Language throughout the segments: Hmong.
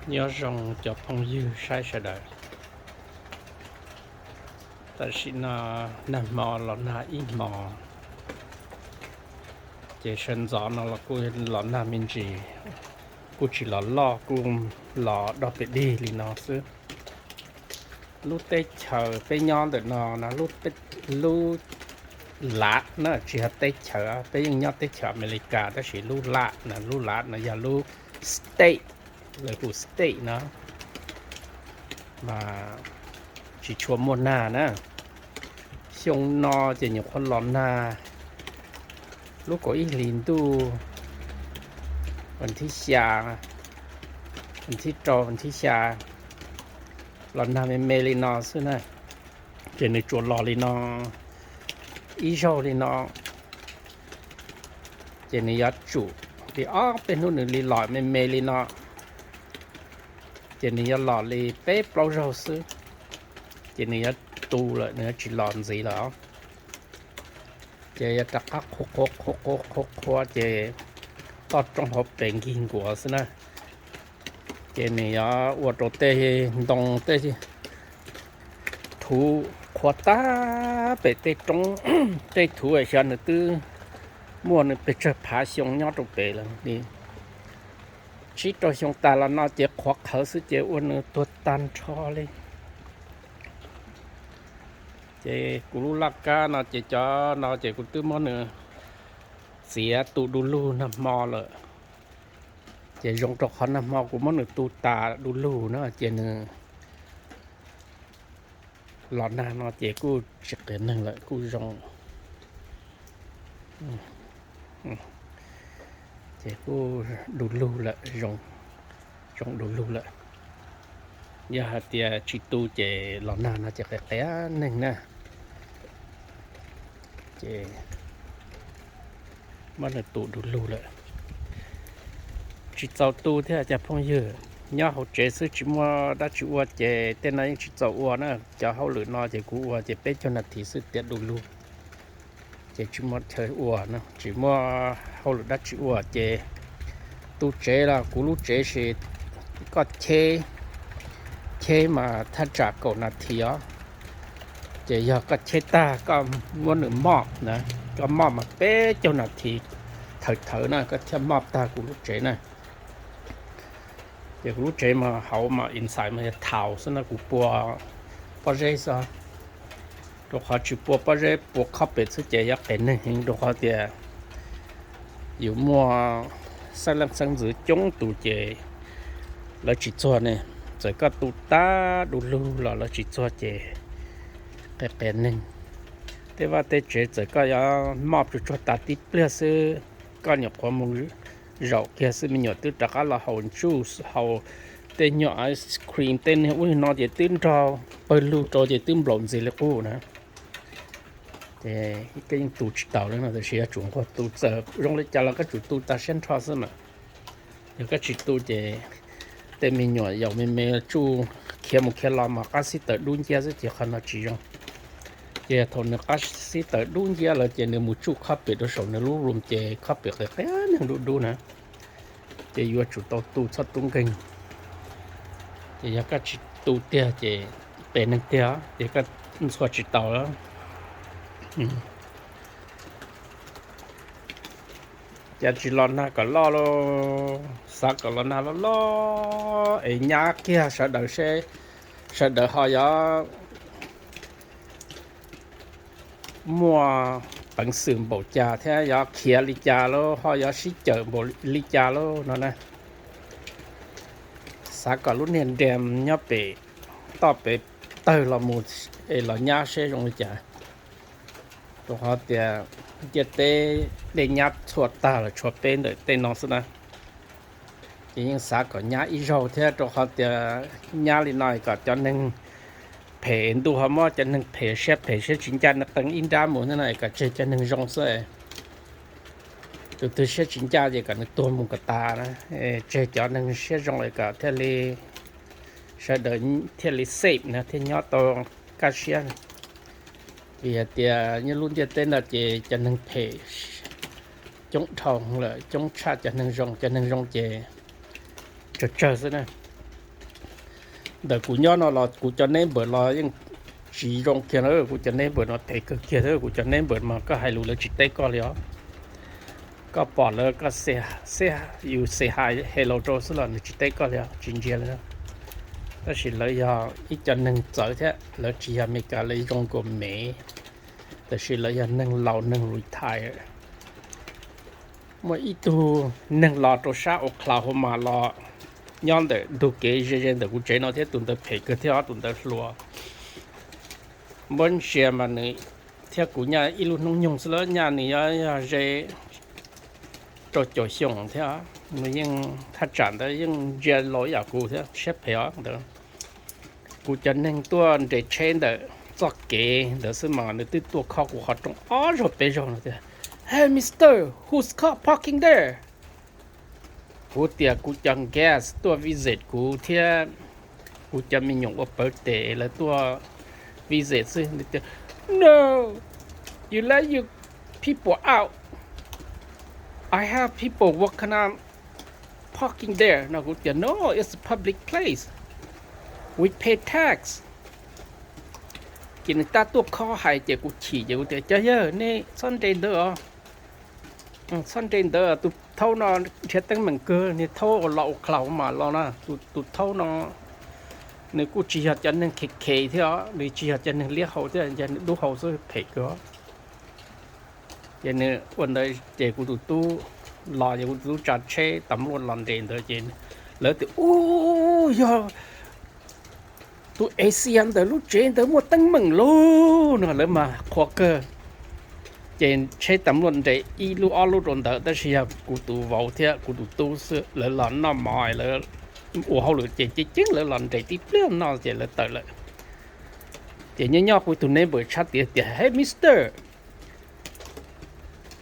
Nyob zoo cov phooj ywg saib sawv daws. Tam sim no nag hmo los nag ib hmos, ces sawv ntxov no los kuj los nag me ntsis, kuj tsis los loj, kuj los dog pem dig li no xwb. Lub teb chaws peb nyob ntawm no, lub lav na, tsis yog teb chaws, peb yeej nyob teb chaws Amelikas tab sis lub lav na, lub lav no yog lub state, lawv hu state no, mas tsis tshua muaj nag na. Xyoo no ces nyuam qhuav los nag lub kaum ib hlis ntuj, vas thib xya, vas thib rau, vas thib xya, los nag me me li no xwb na. Ces nws tsuas los li no ib zaug li no, ces nws yuav tsum li ob peb hnub nws li los me me li no, ces nws yuav los li peb plaub zaug xwb, ces nws yuav tu lawm, nws yuav tsis los ntxiv lawm. Ces yuav rov qab qhuav qhuav qhuav qhuav qhuav ces toj roob hauv pes nkig nkuav xwb na. Ces nws yuav ua rau tej ntoo tej thuv qhuav tag pem tej roob, tej thuv xyov nws twb muaj nws pes tsawg phav xyoo nyob rau pem lawm li. Tsib rau xyoo tas los no ces qhuav qhawv xwb ces ua nws tuag tag nrho li. Ces kuv lub laj kab no ces cov no ces kuv twb muab nws txiav tu du lug nag hmo lawm. Ces zoo rau qhov nag hmo kuv muab nws tu tas du lug na ces nws los nag no ces kuj tsis qias neeg lawm, kuj zoo. Ces kuj du lug lawm, zoo du lug lawm. Yog hais tias tsis tu ces los nag no ces qias qias neeg na. Ces muab nws tu du lug lawm. Tsis txaus tu thiab cov phooj ywg, nyob hauv tsev xwb tsis muaj dab tsi ua ces tej no yeej tsis txaus ua na. Cov hauj lwm no ces kuv ua ces peb caug nas this xwb tiav du lug, ces tsis muaj chaw ua, tsis muaj hauj lwm dab tsi ua ces tu tsev los kuv lub tsev ces koj cheb, cheb mas thaj tsam kaum nas this os. Ces yog koj cheb tag koj muab nws moj na, koj moj mas peb caug nas this thawv thawv na koj thiaj moj tag kuv lub tsev na. Ces kuv lub tsev mas hauv mas inside mas yog thaus xwb na, kuv pua pob zeb xwb. Rau qhov tsis pua pob zeb pua carpet xwb ces yuav qias neeg heev rau qhov tias yus muaj xeeb leej xeeb ntxwv coob tus ces lawv tsis txuag ne. Txawm koj tu tag du lug los lawv tsis txuag ces qias qias neeg. Tej vaj tej tsev txawm koj yuav moj tsuag tsuag tas tib pliag xwb, koj nyuam qhuav mus zaum kiag xwb me nyuam twb rov qab los haus juice, haus tej nyuag ice cream tej niag ub no ces twb nrog pawg lug rau ces twb nplaum ntxiv li qub na. Ces koj yeej tu tsis taus li no, tiam sis yuav tsum nquag tu, txawm zoo li cas los koj tsum tu tas siab nrho xwb mas. Yog koj tsis tu ces tej me nyuam yaus me me tsuj khiav mus khiav los mas qab xib taws dub nciab xwb ces qhov no tsis zoo. Ces thaum nws qab xib taws dub nciab lawm ces nws mus tsuj carpet rau saum nws lub room ces carpet qias qias neeg dub dub na. Ces yuav tsum tau tu txhob tub nkeeg. Ces yog koj tsis tu tiag ces qias neeg tiag, ces koj ntxhua tsis taus lawm. Ces tsis los nag kom loj lauj, xav kom los nag loj loj es nyab kiag sawv daws seb sawv daws ho yuav muaj peev xwm npaum cas thiab yuav khiav li cas lauj, ho yuav sib cawm npaum li cas lauj no na. Xav kom lub niag dam nyob pem toj pem tawg los mus es los nyab seb zoo li cas. Rau qhov tias ntiaj teb dej nyab txhua tag los tshuav peb ntawm tej no xwb na. Ces yeej xav kom nyab ib zaug thiab rau qhov tias nyab li no kom cov neeg phem ntuj ho muab cov neeg phem siab phem siab tsis ncaj nws qee ib nrab mus no es kom tseg cov neeg zoo xwb. Tus twg siab tsis ncaj ces kom nws tuag mus kom tas na, tseg cov neeg siab zoo es kom thiaj li sawv daws thiaj li safe na, thiaj nyob tau kaj siab. Vim hais tias nyob lub ntiaj teb no ces cov neeg phem coob dhau lawm, coob tshaj cov neeg zoo, cov neeg zoo ces tsawg tsawg xwb na. Ntawm kuv nyob no los kuv cov neighbor los yeej tsis zoo kiag na, kuv cov neighbor no phem kawg kiag thiab, kuv cov neighbor mas koj hais lus lawv tsis teb koj li os. Koj pom lawv, koj say, say, you say hi, hello rau xwb los nws tsis teb koj li os, tsis ntsia li. Tab sis lawv yog ib co neeg txawv thiab, lawv tsis yog Amelikas, lawv zoo nkaus Mev, tab sis lawv yog neeg laus, neeg retire. Muaj ib tug neeg los rau sab Oklahoma los nyob ntawm ntug kev ze ze ntawm kuv tsev no thiab, tus ntawd phem kawg thiab os, tus ntawd hluas. Npab ntsia mas nws thiab kuv nyaj ib lub hnub nyoog xwb lawm, nyaj nws yuav yog ze rau caum xyoo thiab, nws yeej thaj tsam ntawd yeej ntsia laus ib yam kuv thiab, siab phem os ntawd. Kuv cov neeg tuaj nres tsheb ntawm txoj kev ntawd xwb mas nws twb tuaj khob kuv qhov rooj ob zaug peb zaug no tias, Hey mister, whose car parking there? Kuv tias kuv cov guest tuaj visit kuv thiab kuv cov me nyuam ua pawv tes lawv tuaj visit xwb. Nws tias, No, you let your people out. I have people walking on parking there. No, kuv tias, No, it's a public place. We pay tax. Ces nws tab tuaj khob hais ces kuv chim ces kuv tias, Cov yawg, nej txhob nres ntawd os. Txhob nres ntawd, tus thaub no nrhiav teeb meem kawg, niag thaub uas los Oklahoma los na, tus thaub no nws kuj tsis yog cov neeg khev khev thiab os, nws tsis yog cov neeg liab hau thiab, nws dub hau xwb, phem kawg. Ces nws ua ntawd ces kuv tus tub los ces kuv tus tub tsa tsheb, tam luaj los nres ntawd ces lawv tias, Ub, yog tus Asia ntawm lub tsev ntawd muaj teeb meem lauj no, lawv mas qhuas kawg. Ces tsheb tam luaj nres ib lub ob lub rau ntawd, tab sis yog kuv tus vauv thiab kuv tus tub xwb, lawv los noj mov, lawv ua hauj lwm ces ceeb ceeb lawv los nres tib pliag no ces lawv tawm lawm. Ces nyob nyob kuv tus neighbor tshab tias tias, Hey mister,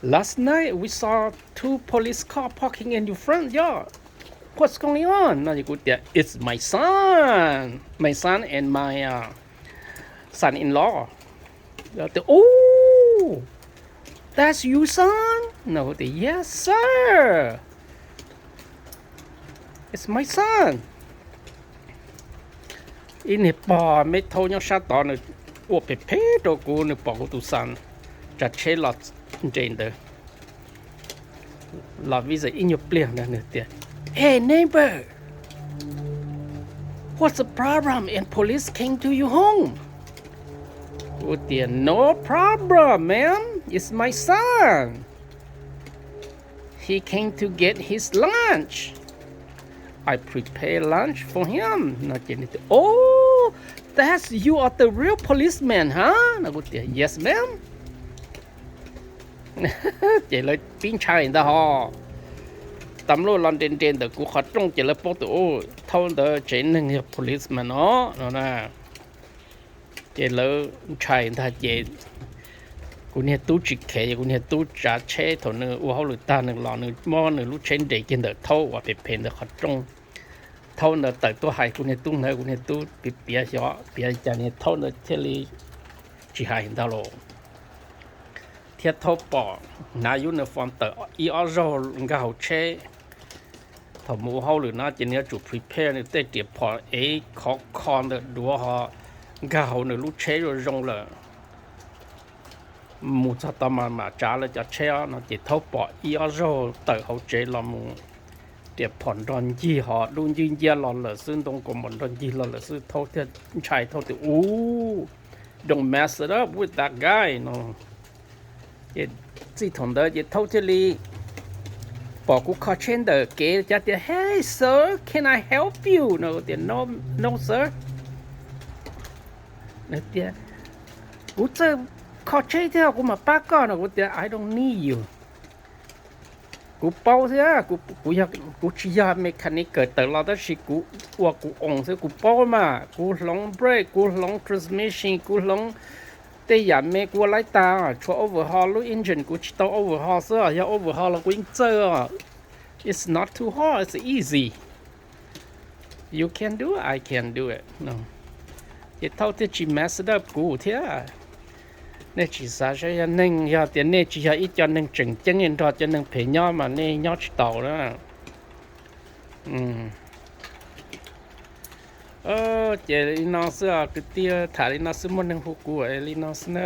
last night we saw two police car parking in your front yard. What's going on? No kuv tias, It's my son, my son and my son-in-law. Tias, Oh, that's your son? No kuv tias, Yes sir, it's my son. Ib niag pog me thaub nyob sab tod nws ua phem phem rau kuv, nws pom kuv tus son tsav tsheb los nres ntawd, los visit ib nyuag pliag ntawd nws tias, Hey neighbor, what's the problem and police came to your home? Kuv tias, No problem, ma'am. It's my son. He came to get his lunch. I prepare lunch for him. No ces nws tias, Oh, that's you are the real policeman, huh? No kuv tias, Yes ma'am. Ces lawv pib ntshai ntag ho. Tam luaj los nres nres ntawm kuv qhov rooj ces lawv paub tias, Ub, thaub ntawd tsev neeg yog policeman no, no na. Ces lawv ntshai ntag ces kuv niag tub tsis khev, kuv niag tub tsav tsheb, thaum nws ua hauj lwm tag nws los nws muab nws lub tsheb nres kiag ntawm thaub uas phem phem ntawd qhov rooj. Thaub ntawd tawm tuaj hais kuv niag tub ntawd, kuv niag tub piav piav xyov piav li cas niag thaub ntawd thiaj li tsis hais ntag lauj. Thiab thaub pom hnav uniform tawm ib ob zaug nkag hauv tsheb. Thaum mus ua hauj lwm no ces nws yuav tsum prepare nws tej riam phom ev khov kho ntawm duav ho nkag hauv nws lub tsheb zoo zoo lawm. Mus txog tod mas mam tsav lawv cov tsheb os no ces thaub pom ib ob zaug tawm hauv tsev los mus, riam phom nrog ncig ho dub ncwg nciab los lawm xwb, ntoo kaus mom nrog ncig los lawm xwb, thaub thiaj ntshai, thaub tias, Ub, don't mess it up with that guy no. Ces txij thaum ntawd ces thaub thiaj li pom kuv kho tsheb ntawm kev cas tias, Hey sir, can I help you? No tias, No, no sir. Tias, Kuv txawj kho tsheb thiab, kuv mam pab koj. No kuv tias, I don't need you. Kuv paub thiab, kuv tsis yog mechanic tawm los tab sis kuv ua kuv own xwb, kuv paub mas, kuv hloov brake, kuv hloov transmission, kuv hloov tej yam me kuv ua laib tag, tshuav overhaul lub engine kuv tsis tau overhaul xwb, yog overhaul los kuv yeej txawj. It's not too hard, it's easy. You can do, I can do it. Ces thaub thiaj tsis mess it up kuv thiab. Nej tsis xav saib yog neeg, yog tias nej tsis yog ib co neeg tseem ceeb nrog cov neeg phem nyob mas nej nyob tsis taus na. Ces li no xwb os kwv tij, tham li no xwb, muaj neeg hu kuv li no xwb na.